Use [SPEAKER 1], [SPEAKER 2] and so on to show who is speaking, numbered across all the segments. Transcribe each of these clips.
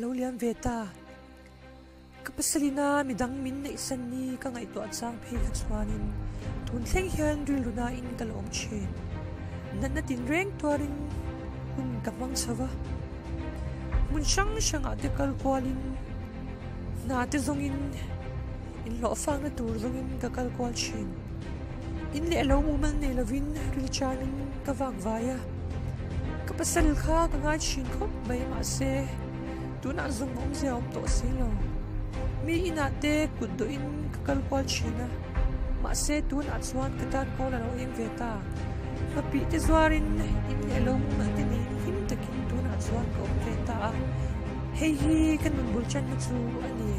[SPEAKER 1] lo liam ve ta. Ka pasalina midang min neihsan ni ka ngaihtuah chang phei kha chuanin tun thleng hian rilru nain ka la awm thin. Natna tinreng tuarin hun ka hmang chho va. Hmun hrang hrangah te kal kualin hna te zawngin inhlawhfakna tur zawngin ka kal kual thin. In leh lo mumal nei lovin rilchanin ka vak vai a. Ka pasal kha ka ngai thin khawp mai mahse tunah zawng awmzia a awm tawh si lo. Mi inah te kut dawhin ka kal kual thin a, mahse tunah chuan ka tan kawl a lo eng ve ta. Nghapih te zuarin in leh lo mumal te neiin hlim takin tunah chuan ka awm ve ta a. Hei hi ka nun bul channa chu a ni.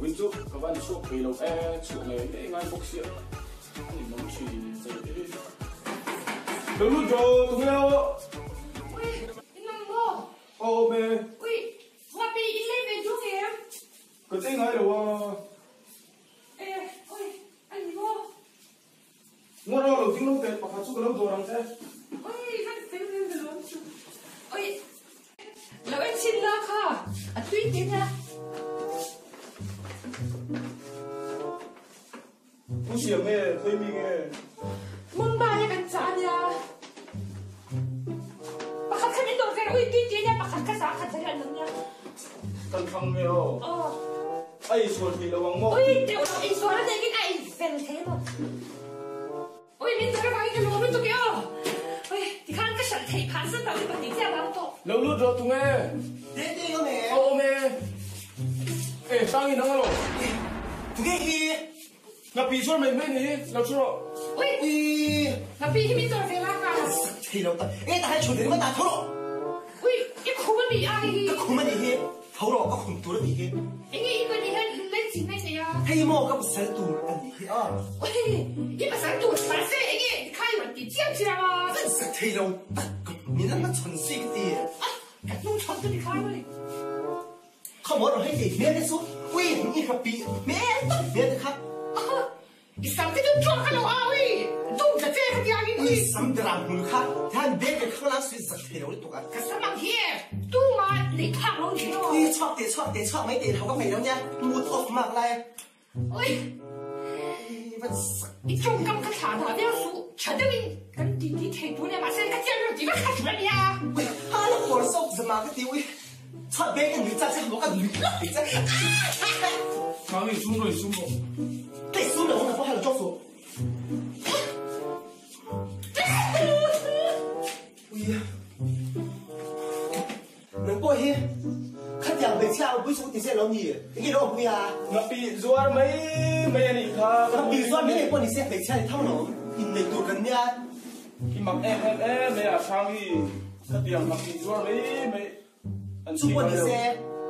[SPEAKER 2] Win chu ka van chhuak thei lo e, chhuah ngei ngei ngai bawk sia a ni mang thin chei te hi. Lo lut rawh tunge aw.
[SPEAKER 3] Ui, in awm maw?
[SPEAKER 2] Aw awm e.
[SPEAKER 3] Ui, Ngapi in lei ve duh em?
[SPEAKER 2] Ka chei ngai lo a.
[SPEAKER 3] E, ui, a ni maw?
[SPEAKER 2] Ngaw rawh lo ding lo teh, pakhat chu ka lo dawr ang che.
[SPEAKER 3] Ui, van fel vel ka lawm chu. Ui, lo en chhin la kha, a tui te nia.
[SPEAKER 2] Pu Siam nge, khawi mi nge?
[SPEAKER 3] Mumbai a kan chah a nia. Pakhat kha min dawr ve, ui tui tui nia, pakhat kha za khat zari an awm nia.
[SPEAKER 2] Kan thlang nge aw?
[SPEAKER 3] Aw.
[SPEAKER 2] A insual thei lo ang maw?
[SPEAKER 3] Ui teuh lo, insual a neih in a infel thei maw? Ui min dawr avangin ka lawm lutuk e aw. Ui tikhan ka hralh theih phah zet a, ui pahnih chiah vang tawh.
[SPEAKER 2] Lo lut rawh tunge?
[SPEAKER 4] Te te awm e.
[SPEAKER 2] Aw awm e. E hrang in ang alo.
[SPEAKER 4] Tunge hi?
[SPEAKER 2] Ngapi chuan mai mai ni, lo thu rawh.
[SPEAKER 3] Ui! Ngapi hi min dawr ve la ka.
[SPEAKER 4] Thei lo tak. E ta hai chhun ve ringawt a, tho rawh.
[SPEAKER 3] Ui, i khum a mi a hei hi.
[SPEAKER 4] Ka khum a nih hi, tho rawh, ka khum tur a nih hi.
[SPEAKER 3] Enge i pahnih hian in lei chin mai nei a?
[SPEAKER 4] Hei maw ka pasal tur a nih hi a.
[SPEAKER 3] Ui, i pasal tur mahse enge tikha i rawn ti chiam chiam a.
[SPEAKER 4] Ka zak thei lo tak, ka min an la chhawn zui ka ti.
[SPEAKER 3] A, ka hnung chhawn chu tikha ui.
[SPEAKER 4] Kha maw rawh hei ti hmel te chu, ui i hrapi hmel tak hmel te kha.
[SPEAKER 3] I sam te chu chuak a lo a ui, dum tla che kha tiangin ui.
[SPEAKER 4] Ui sam dram hmul kha, tihan bag ke khang lang sui zak thei lo lutuk a.
[SPEAKER 3] Ka sam ang hi e, tuma neih phak lo ni maw.
[SPEAKER 4] Ui chhuak teh chhuak teh chhuak mai teh tho ka hmei lo nia, mood off mak lai.
[SPEAKER 3] Ui.
[SPEAKER 4] Van sak.
[SPEAKER 3] I tawngkam ka thlah dah viau suh, tha deuhin kan ti ti thei tur nia mahse ka chian rawh ti vak kha ṭul a nia.
[SPEAKER 4] Ui ha la kawr zawk zama ka ti ui. Chhuat bag ka nui chak che hmuh ka nui hlak thei che.
[SPEAKER 2] Khang i sum rawh i sum rawh.
[SPEAKER 4] Ka i sum lo ang pawh ha lo chawk suh. Ui. Nang pawh hi khatiang hmeichhia ang pui suh ti se lo ni enge lo awmpui a?
[SPEAKER 2] Ngapi zuar mai mai a nih kha.
[SPEAKER 4] Ngapi zuar mai mai pawh ni se hmeichhia ni tho lo innei tur kan nia.
[SPEAKER 2] I mak em em em mai a hrang hi khatiang ngapi zuar mai mai an
[SPEAKER 4] Chu
[SPEAKER 2] ti
[SPEAKER 4] pawh ni
[SPEAKER 2] ngai lo.
[SPEAKER 4] se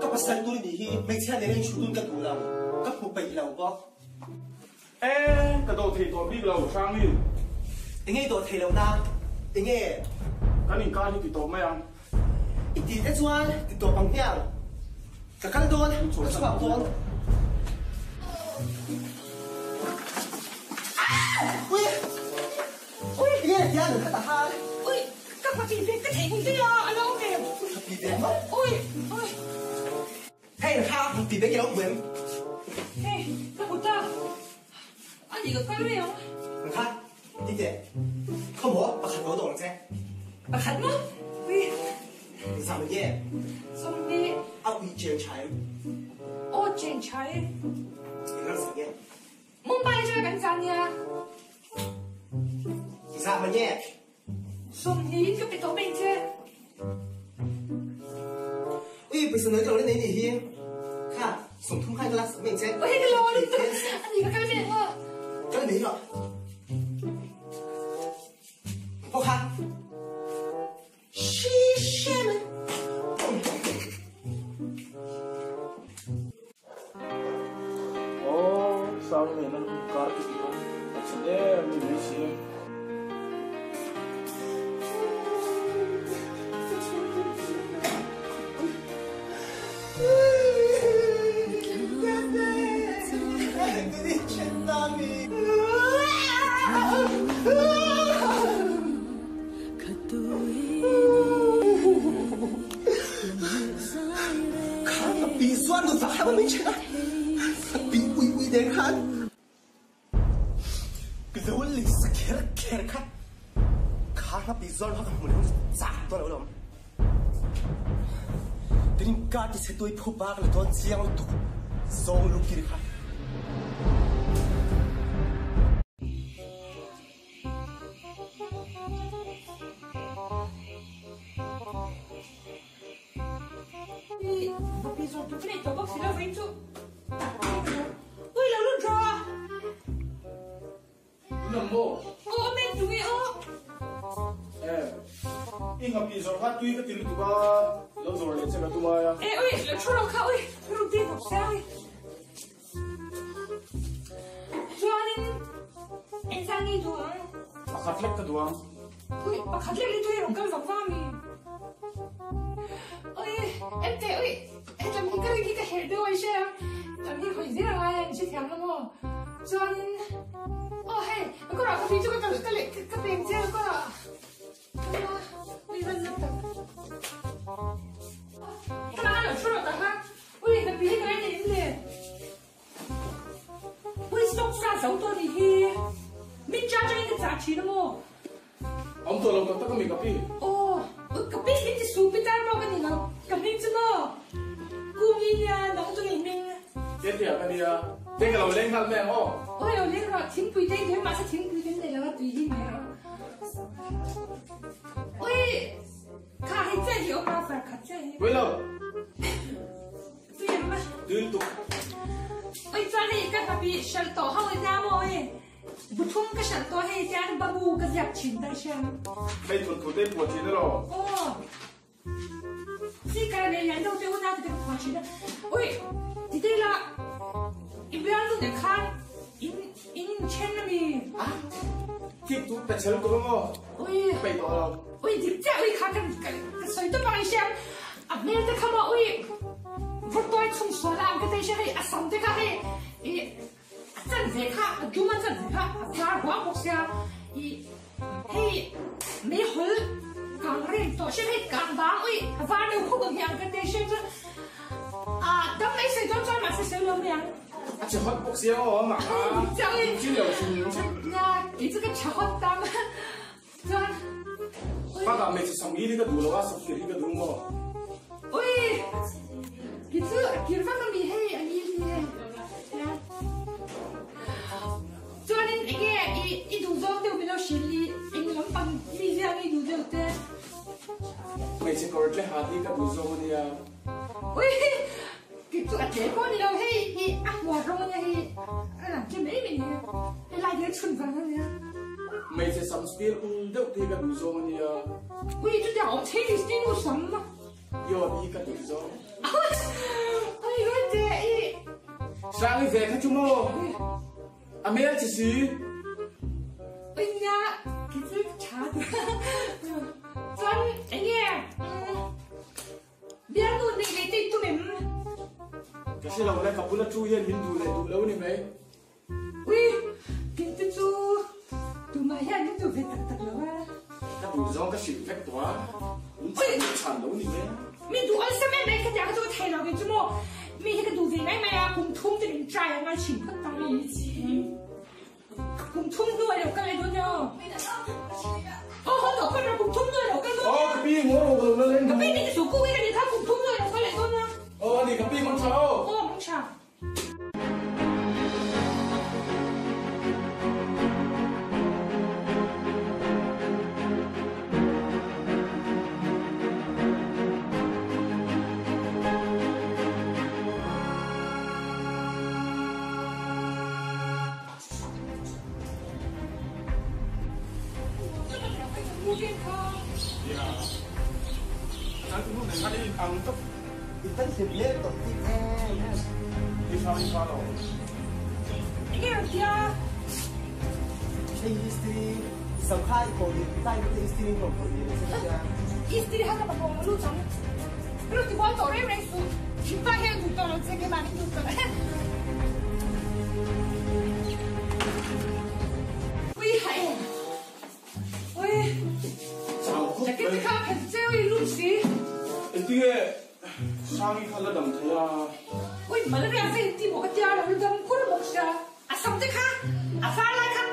[SPEAKER 4] ka pasal tur nih hi hmeichhia nena inchhu tun ka duh lo, ka hmu peih lo bawk.
[SPEAKER 2] E ka dawh thei tawh bik lo hrang hi.
[SPEAKER 4] Enge i dawh thei lo na? Enge?
[SPEAKER 2] Kan inkar hi ti tawp mai ang.
[SPEAKER 4] I tih te chuan ti tawp ang hmiang. Ka kal dawn, ka chhuak dawn. Ui! Ui! Enge tia nun kha ta hal?
[SPEAKER 3] Ui! Ka pahnih ve ka theih hun daih a, a lo awm em?
[SPEAKER 4] Ka pi ve maw?
[SPEAKER 3] Ui! Ui!
[SPEAKER 4] Hei kha hmu ti vek i lo hmu em?
[SPEAKER 3] Hei, ka hmu ta. A nih ka kal mai ang.
[SPEAKER 4] Kha, ti teh. Khaw maw, pakhat lo dawng ang che.
[SPEAKER 3] Pakhat maw? Ui.
[SPEAKER 4] Zam nge?
[SPEAKER 3] Sawmhnih.
[SPEAKER 4] A ui cheng chai.
[SPEAKER 3] Aw, cheng chai.
[SPEAKER 4] Eng ram sak nge?
[SPEAKER 3] Mumbai atanga kan chah nia.
[SPEAKER 4] Zam nge?
[SPEAKER 3] Sawmhnih in ka pe tawh mai che.
[SPEAKER 4] Ui, pawisa nawi ka lo la nei nih hi. Kha. 30 khan ka lak sak mai ang che.
[SPEAKER 3] Ui ka lo lutuk a ni ka kal ve ang aw.
[SPEAKER 4] Kal mai rawh. Pawh kha. Shi she mai.
[SPEAKER 2] Aw sang nen an inkar te tih kha a chhe em em mai si a.
[SPEAKER 4] Kha ka pi zuan nu vak hama min chen a, ka pi ui ui nen khan ka lo lei sa kher kher kha, kha ka pi zuan kha ka hmu leh chak dawn lo lawm. Kan inkar ti chhe tuai phu bak la dawn chiang lutuk zawng lukir kha.
[SPEAKER 3] Pi zawh tur ka nei tawh bawk si lo vawiin chu Ui lo lut rawh.
[SPEAKER 2] In awm maw?
[SPEAKER 3] Aw awm e tunge aw.
[SPEAKER 2] E i nghapi zawrh kha tui ka ti lutuk a, lo zawrh leh che ka tum ai a.
[SPEAKER 3] E ui lo thu rawh kha ui thu rawh tih hnawk sia ui. Chuanin engzah nge i duh ang?
[SPEAKER 2] Pakhat lek ka duh ang.
[SPEAKER 3] Ui, pakhat lek hi chu i rawn kal vang vang mi. Ui, ente ui, helam hi ka ring hi ka herh deuh a i hre ang. Tam hi hawi zel angai a, in hre thiam lo maw? Chuanin, aw hei, ka kawrah ka tui chu ka kal ka leh ka peng che a kawrah. Ka ui van zak tak. Ka lak a lo thu rawh tak a. Ui, ka pi hi ka rei in le. Ui, stock sa zo tawh nih hi. Min cha changin ka chah thin a maw?
[SPEAKER 2] Awm tawh lo tak tak a mi ka pi.
[SPEAKER 3] Aw, ka pi hi ti su pitar pawh ka ni lo. Ka hming chu maw? Kung i nia, nang chu ngei hming.
[SPEAKER 2] Ketia ka nia, te ka lo leng nghal mai ang aw.
[SPEAKER 3] Aw, lo leng rawh, thingpui te i duh em mahse thingpui kan nei lo a, tui hi mai rawh. Ui, kha hei chiah hi awm a, far khat chiah hi.
[SPEAKER 2] Ui lo.
[SPEAKER 3] Tui em a.
[SPEAKER 2] Tui lutuk.
[SPEAKER 3] Ui chuan hei ka hnapi hralh tawh ho i nia maw hei. Buthum ka hralh tawh hei tian babu ka ziak thin ta i hria ang.
[SPEAKER 2] Hei thawnthu te phuah thin elaw?
[SPEAKER 3] Aw. Speaker nei lian deuh te unau te ka phuah thin a. Ui ti te ila i bialnu nen khan in in inthen a mi?
[SPEAKER 2] A thik tu pe chhel tur maw?
[SPEAKER 3] Ui.
[SPEAKER 2] Peih tawh lo.
[SPEAKER 3] Ui dik chiah ui kha kan ka sawi tawp ang i hria ang. A hmel te kha maw ui vawtuai chhung sual a ang ka tei hria hei a sam te kha hei i a chan ve kha a dum a chan ve kha a var huang bawk sia i hei meihawl kang reng tawh hria hei kang bang ui a var deuh khawp ang hi ang ka tei hria chuan a dam mai sawi dawn chuan mahse sawi lo mai ang.
[SPEAKER 2] A che hot bawk sia aw amah kha chin lo hrim.
[SPEAKER 3] Nia kei chu ka che hot tam. Chuan
[SPEAKER 2] ui. Bakah hmeichhe samgir hi ka duh lo a, safir hi ka duh maw?
[SPEAKER 3] Ui! Ki chu a kir vak a mi hei a ngil hi hei. Chuanin enge i i duh zawng deuh min lo hrilh i eng lampang mi zia nge i duh deuh te?
[SPEAKER 2] Hmeichhe kawr tle hat hi ka duh zawng a nia.
[SPEAKER 3] Ui! Ki chu a tle pawh a ni lo hei i a hmuar rawng a nia hei a lang tle mai mai ni hei lai te chhun vang a nia.
[SPEAKER 2] Hmeichhe sam steel ul deuh te hi ka duh zawng a nia.
[SPEAKER 3] Ui chutiang awm thei ni steel ul sam.
[SPEAKER 2] Yaw hi ka duh zawng.
[SPEAKER 3] Ui ui te i.
[SPEAKER 2] Sang i ve kha chu maw? A hmel chi si.
[SPEAKER 3] Ui nia ki chu tha chuan enge Bialnu neih leh te i tum em?
[SPEAKER 2] Ka hre lo le, ka bula thu hian min duh leh duh lo ni mai.
[SPEAKER 3] Ui, kinte chu tumah hian min duh ve tak tak lo a.
[SPEAKER 2] Ka duh zawng ka hrilh vek tawh a, min chhan leh chhan lo ni mai.
[SPEAKER 3] Min duh awlsam em mai, khatiang kha chu ka thei lo kei chu maw. Mi hi ka duh ve mai mai a, kum thum te min try a ngai thin phawt ta mai. Kum thum hnu a lo kal leh dawn nia aw. Aw haw tawh phawt rawh kum thum hnu a lo kal dawn nia.
[SPEAKER 2] Aw ka pi ngaw rawh ka lo la leng
[SPEAKER 3] Ka pi min ti suh kung in a nih kha kum thum hnu a lo kal leh dawn nia.
[SPEAKER 2] Aw a ni ka pi mawng tha aw.
[SPEAKER 3] Aw mawng tha. Mu ken kha.
[SPEAKER 2] Nia. A changtu nu nen khan in ang tawp.
[SPEAKER 4] I tan hlim hmel tawh tih em em.
[SPEAKER 2] I hrang i hra lo.
[SPEAKER 3] Enge rawn tia?
[SPEAKER 4] Hei history i sam kha i pawh leh time te history in pawh pawh leh che ka tia.
[SPEAKER 3] History kha ka mamawh lo lut ang. Ka lo ti buai tawh reng reng suh. Thinpa hian duh tawh lo che keimah min duh tawh lo. Ui ha em. Ui. Jacket te kha phelh cheu i lut si.
[SPEAKER 2] Engtinge Sangi kha la dam thei a.
[SPEAKER 3] Ui malaria ve inti maw ka tia lo la dam kur bawk sia. A sam te kha a far lai khan.